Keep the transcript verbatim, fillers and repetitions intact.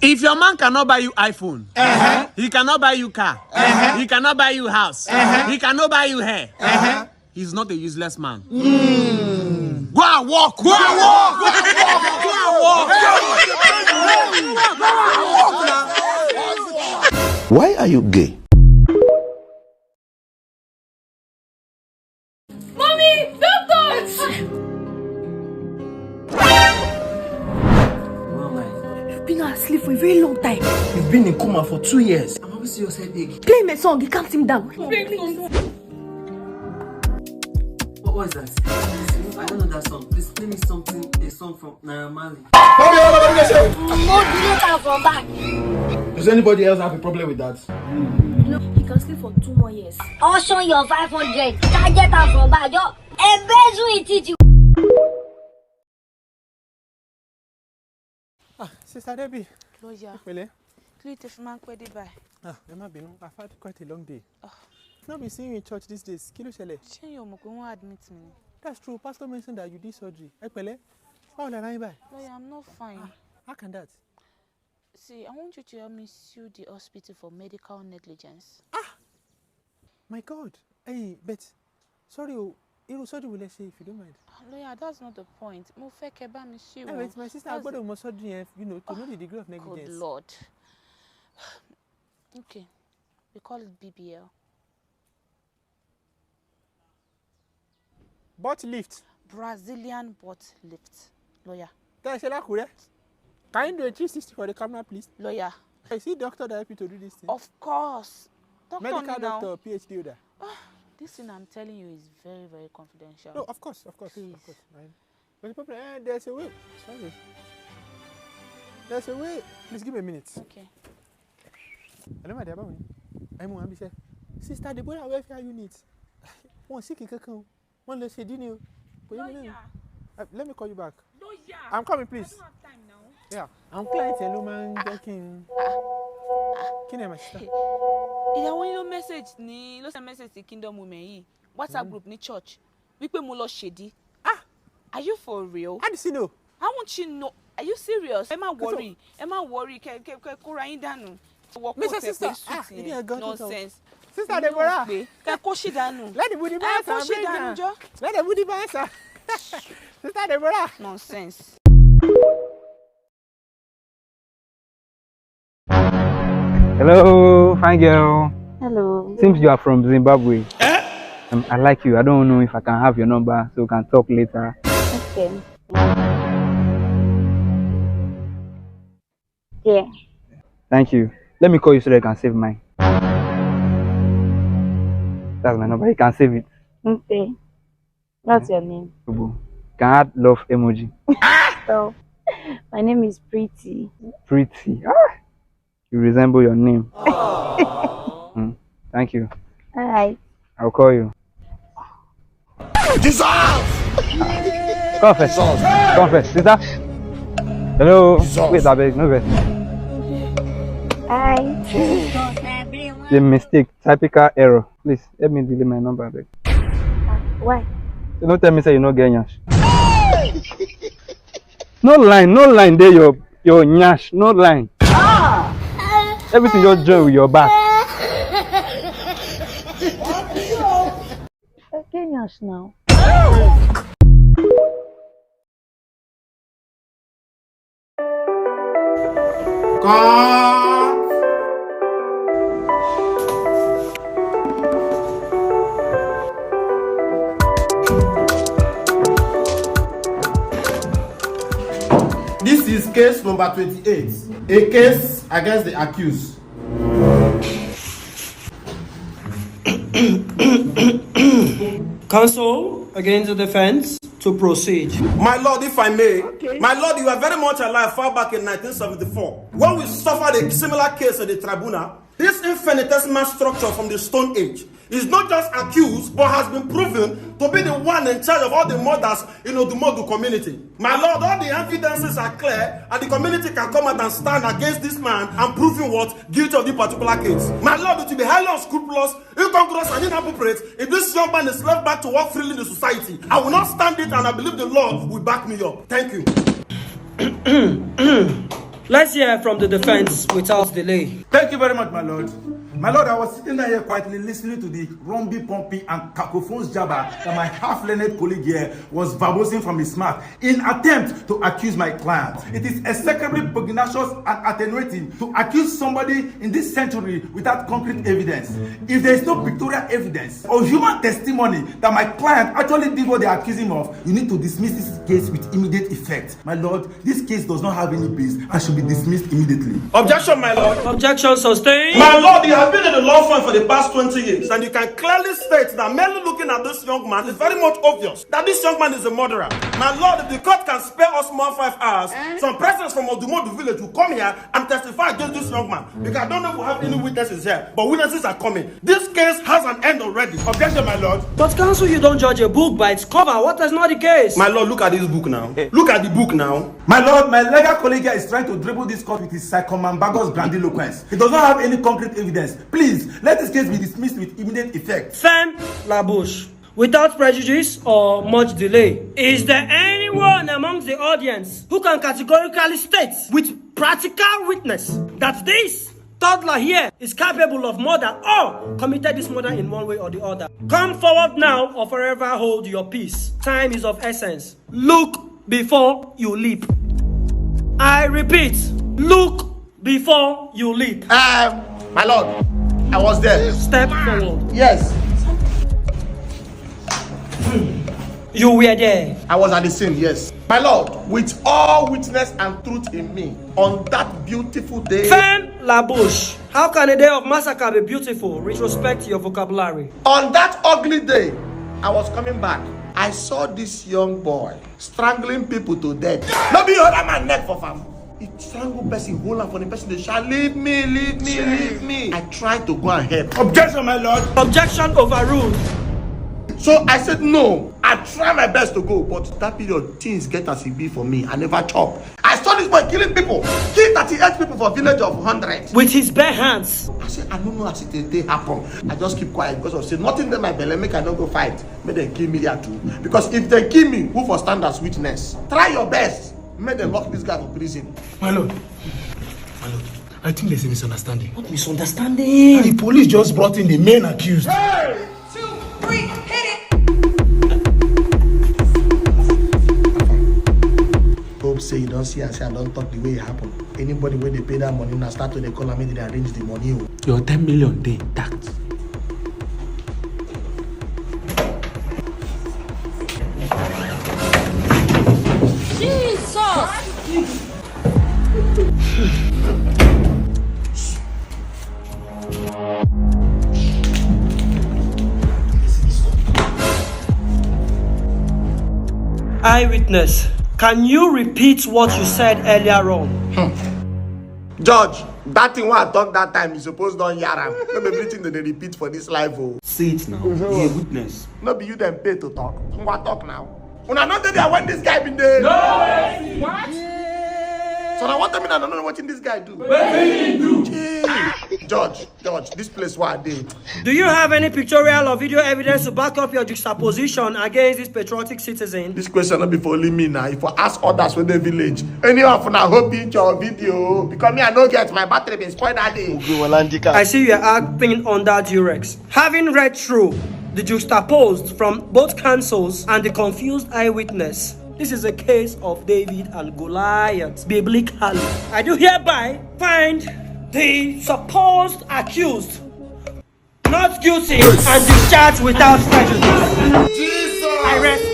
If your man cannot buy you iPhone, he cannot buy you car, he cannot buy you house, he cannot buy you hair, he's not a useless man. Go and work. Go and work. Go and work. Go and work. Go and work. Go and work. Why are you gay? Mommy, doctors! You've been asleep for a very long time. You've been in coma for two years. I'm always your headache. Play my song, you calm him down. What was that? I don't know that song. Please play me something, a song from Naira Marley. Does anybody else have a problem with that? You know, he can sleep for two more years. Ocean your five hundred. Target am from back. Just embezzle it. Ah, Sister Debbie. Lawyer, Pẹ̀lẹ́. Cletus Mankpedibai. Ah, ẹ má bínú. I've had quite a long day. Not been seeing you in church these days. Kí ló ṣẹlẹ̀? Ṣé yóò mọ̀ pé wọ́n admit mi ni? That's true. Pastor mentioned that you did surgery. Ẹ pẹ̀lẹ́. Báwo la ara yín báyìí? Lawyer, I'm not fine. How can that? See, I want you to help me sue the hospital for medical negligence. My God. Hey, but sorry o. Irú surgery wo lẹ ṣe, if you don't mind? Ah, Lawyer, that's not the point. Mo fẹ́ kẹ́ bá mi sue Ẹ wọn. Wait, my sister, a That's gbọ́dọ̀ mọ surgery yẹn, you know, to know the degree of Good negligence. Lord. Okay, we call it B B L. Butt lift. Brazilian butt lift. Lawyer. Tẹ́ ẹ ṣe lákùrẹ́. Can you do a three sixty for the camera, please? Lawyer. Is he doctor that help you to do this thing? Of course. Doctor Medical ni now. Doctor, PhD holder. This thing I'm telling you is very, very confidential. No, of course, of course, Please. Of course. Right? But the problem, eh, there's a way. Sorry. There's a way. Please give me a minute. Okay. Hello, my dear, báwo ni? Ẹ mú wa bí iṣẹ́. Sister Deborah, welfare unit. Wọ́n sì kì kankan o. Wọ́n lọ ṣe dín ní o. Kò yé mi náà. Lawyer. Uh, let me call you back. Lawyer. I'm coming, please. I don't have time now. Yeah. Àwọn client ẹ̀ ló máa ń jẹ́ kí n. Kí ni ẹ̀, my sister? Ìyàwó yín ló message ní ló send message sí Kingdom Women yìí, WhatsApp group ní church, wípé mo lọ ṣèdí. Ah, are you for real? How did she know? How won't she know? Are you serious? Ẹ má worry. Ẹ má worry. Kẹ kẹ kẹ kóra yín dànù. Wọ kó Mister tẹ pé Sister, suit ah, yẹn. ìyẹn gan tó tán. Nonsense. Sister Inú Deborah. Pé kẹ kó ṣì dànù. Let the booty Ẹ bounce kó and ṣì break dànù down. Jọ. Let the booty bounce. Sister Deborah. Nonsense. Hello, fine girl. Hello. Seems you are from Zimbabwe. Um, I like you. I don't know if I can have your number so we can talk later. Okay. Yeah. Thank you. Let me call you so that you can save mine. That's my number. You can save it. Okay. What's your name? Obo. Can add love emoji. So, my name is Pretty. Pretty. Ah, you resemble your name. Mm, thank you. All right. I'll call you. Jesus! Come first. Come first, sister. Hello. Wait, I beg, no vex. Hi. The mistake, typical error. Please help me delete my number, beg. Why? You don't tell me say you no get nyash. No line, no line. There your your nyash, no line. Everything just join with your back. Okay, nyash now. Cut! This is case number twenty-eight, a case against the accused. Counsel against the defense to proceed. My lord, if I may, my lord, you were very much alive far back in nineteen seventy-four when we suffered a similar case at the tribunal. This infinitesimal structure from the Stone Age is not just accused but has been proven to be the one in charge of all the murders in Odumodu community. My lord, all the evidences are clear and the community can come out and stand against this man and prove him what guilty of this particular case. My lord, it will be highly unscrupulous, incongruous and inappropriate if this young man is left back to walk freely in the society. I will not stand it and I believe the law will back me up. Thank you. Let's hear from the defense without delay. Thank you very much, my lord. My lord, I was sitting down here quietly listening to the rumby pumpy and cacophones jabber that my half-learned colleague here was verbosing from his mouth in attempt to accuse my client. It is execrably pugnacious and attenuating to accuse somebody in this century without concrete evidence. If there is no pictorial evidence or human testimony that my client actually did what they accuse him of, you need to dismiss this case with immediate effect. My lord, this case does not have any base and should be dismissed immediately. Objection, my lord. Objection sustained. My lord, you have been in the law firm for the past twenty years, and you can clearly state that merely looking at this young man is very much obvious that this young man is a murderer. My lord, if the court can spare us more five hours, some persons from Odumodu village will come here and testify against this young man, because I don't know if we have any witnesses here, but witnesses are coming. This case has an end already. Objection, my lord. But counsel, you don't judge a book by its cover. What is not the case? My lord, look at this book now. Look at the book now. My lord, my legal colleague here is trying to dribble this court with his circumambulous grandiloquence. He does not have any concrete evidence. Please, let this case be dismissed with immediate effect. Firm, Labouche. Without prejudice or much delay, is there anyone amongst the audience who can categorically state with practical witness that this toddler here is capable of murder or committed this murder in one way or the other? Come forward now or forever hold your peace. Time is of essence. Look before you leap. I repeat, look before you leap. Um, my lord, I was there. Step forward. Yes. You were there. I was at the scene, yes. My lord, with all witness and truth in me, on that beautiful day. Firm, Labouche. How can a day of massacre be beautiful? Retrospect your vocabulary. On that ugly day, I was coming back. I saw this young boy strangling people to death. No be other man neck for farm. He strangle person, hold am for the person, they shout, "Leave me, leave me, leave me." I tried to go and help. Objection, my lord. Objection overruled. So I said no. I try my best to go, but that period, things get as e be for me. I never chop. I saw this boy killing people. Kill thirty-eight people for village of hundred. With his bare hands. I say, I no know as it dey happen. I just keep quiet because of say nothing dey my belle, make I no go fight. Make dem kill me here too. Because if dem kill me, who for stand as witness? Try your best. Make dem lock this guy for prison. My lord, my lord, I think there's a misunderstanding. What misunderstanding? The police just brought in the main accused. Two, three, hit it. Hope say you don see and say I don talk the way e happen. Anybody wey dey pay that money, na start to dey call am make dem arrange the money o. Your ten million dey intact. Jesus! Eyewitness, can you repeat what you said earlier on? Judge, that thing wey I talk that time, you suppose don hear am. No be everything dem dey repeat for this life o. Say it now. Be a witness. No be you dem pay to talk. Ngwa talk now. Una no dey there when this guy bin dey. No. What? So na what I mean, I no know wetin this guy do. Wetin he do? Judge, judge, this place wey I dey. Do you have any pictorial or video evidence to back up your juxtaposition against this patriotic citizen? This question no be for only me na. If I ask others wey dey village, any of una hold picture or video, because me I no get, my battery bin spoil that day. I see you are acting under duress. Having read through the juxtaposed from both counsels and the confused eyewitness, this is a case of David and Goliath, biblically. I do hereby find the supposed accused not guilty and discharged without prejudice. I rest